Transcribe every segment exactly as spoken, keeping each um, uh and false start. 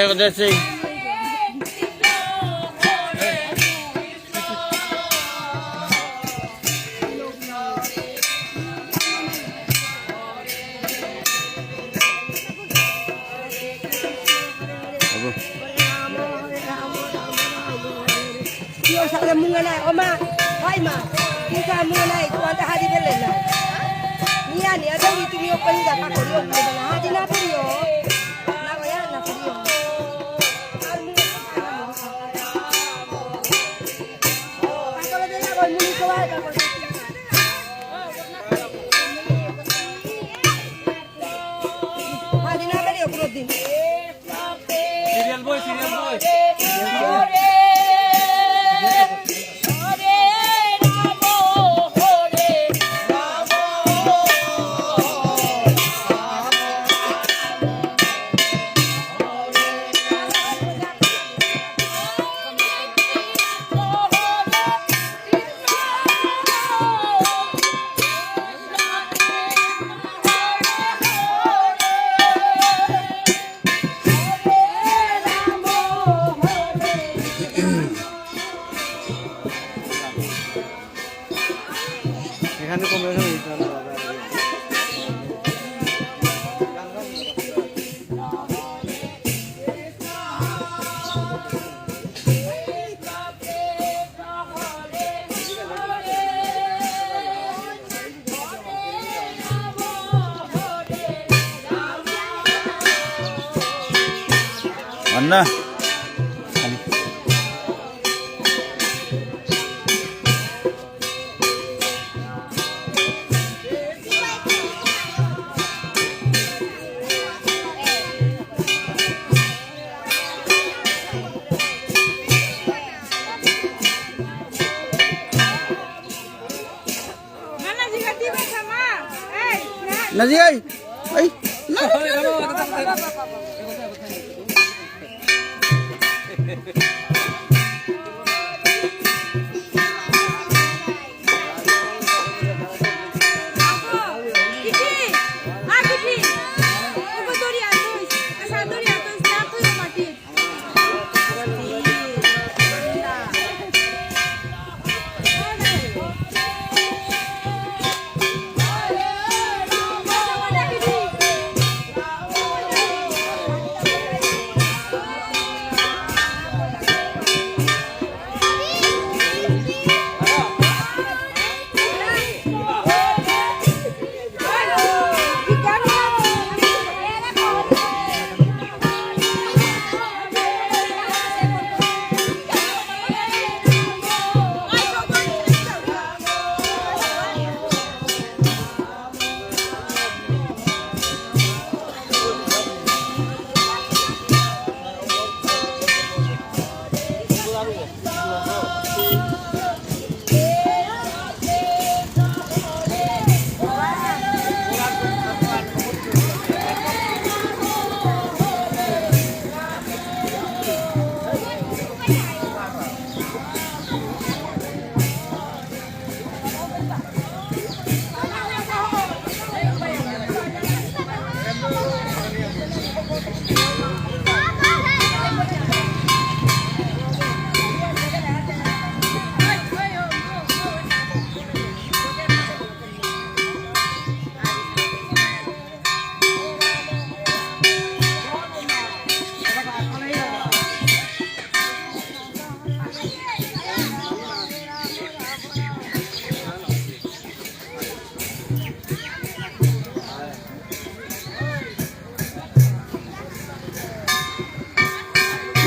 এক দেশে। Yo, sa mungana, o ma, ay ma, isa mungana, ito ang tahadi bele na. Niya, niya, daw ito niyo pa niya, kako niyo, haji na po niyo. Serial boy, serial boy. এখানে কমে গেছে। আন্না। Nazi, ay! Ay!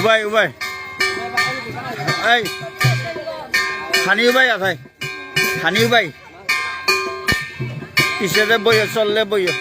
উবাই, উবাই। এই। খানি উবাই আথাই। খানি উবাই। পিছেদে বইয়, চললে বইয়।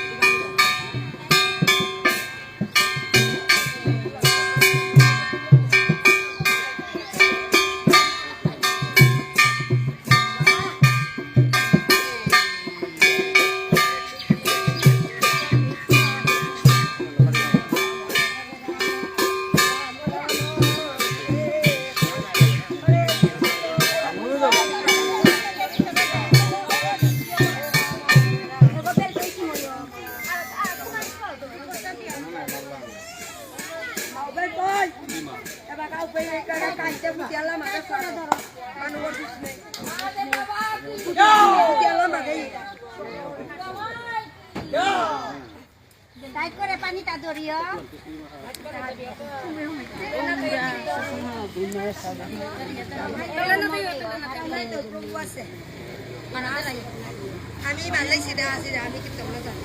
টাইট করে পানিটা ধরিও। আমি মারলে সিধা আসি, আমি কিন্তু না জানি।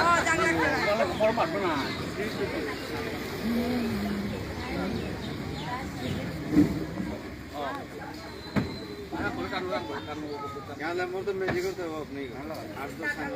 ও, জানলা খোলা। यहाँ ले, मोर तो मैजिक होता है, वो अपने ही। आठ दो साल।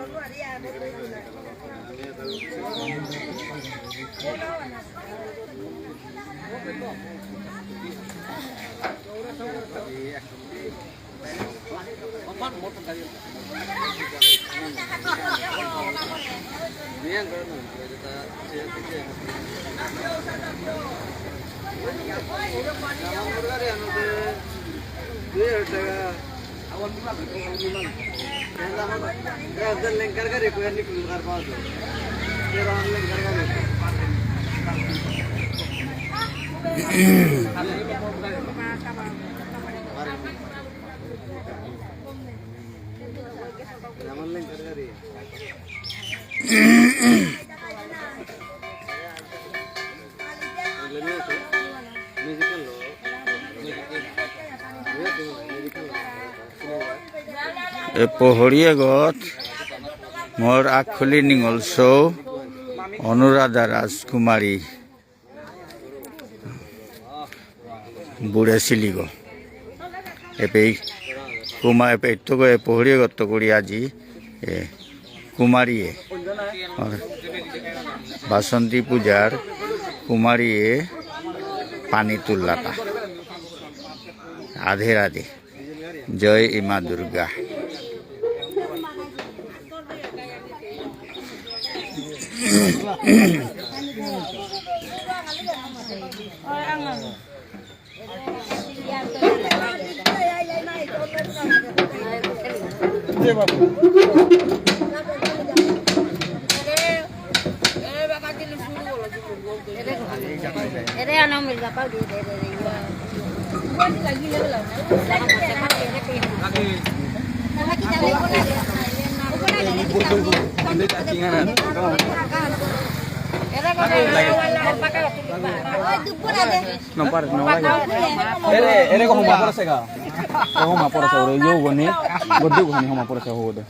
এ পহরিয়াগত মোর আকখুলি নিঙল সৌ অনুরাধা রাজকুমারী বুড়েসিলিগো। এপেই কুমা-, এপেই তো গো এ পহরিয়াগত করি আজি, এ, কুমারীয়ে, আর বাসন্তী পূজার কুমারীয়ে পানি তুললাতা। রাধে রাধে। জয় ইমা Durga. No, para, no vaya. Ere, ere ko homa porese ka? Ko homa porese, ore, yo goni, godi goni homa porese ho de.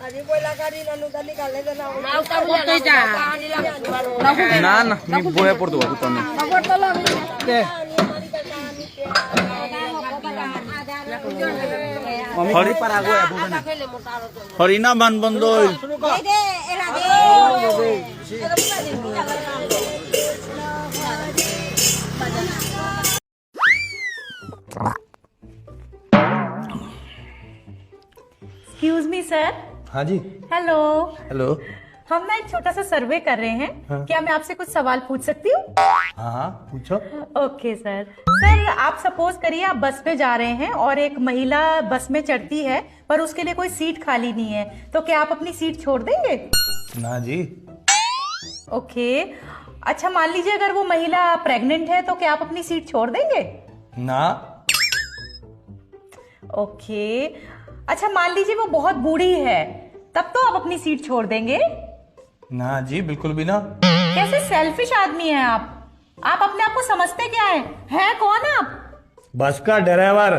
Na, na, mi boya por tu, tu, tu. Hari, হরিনাম মান বন্ধ হইল। Excuse me, sir। हाँ जी। Hello। Hello। हम ना एक छोटा सा सर्वे कर रहे हैं। हाँ। क्या मैं आपसे कुछ सवाल पूछ सकती हूँ? हाँ, हाँ, पूछो। Okay sir. सर, आप सपोज करिए, आप बस में जा रहे हैं और एक महिला बस में चढ़ती है, पर उसके लिए कोई सीट खाली नहीं है, तो क्या आप अपनी सीट छोड़ देंगे? ना जी। ओके। अच्छा, मान लीजिए, अगर वो महिला प्रेग्नेंट है, तो क्या आप अपनी सीट छोड़ देंगे? ना। ओके। अच्छा, मान लीजिए, वो बहुत बूढ़ी है, तब तो आप अपनी सीट छोड़ देंगे? ना जी, बिल्कुल भी ना। कैसे सेल्फिश आदमी हैं आप। आप अपने आप को समझते क्या है? हैं कौन आप? बस का ड्राइवर।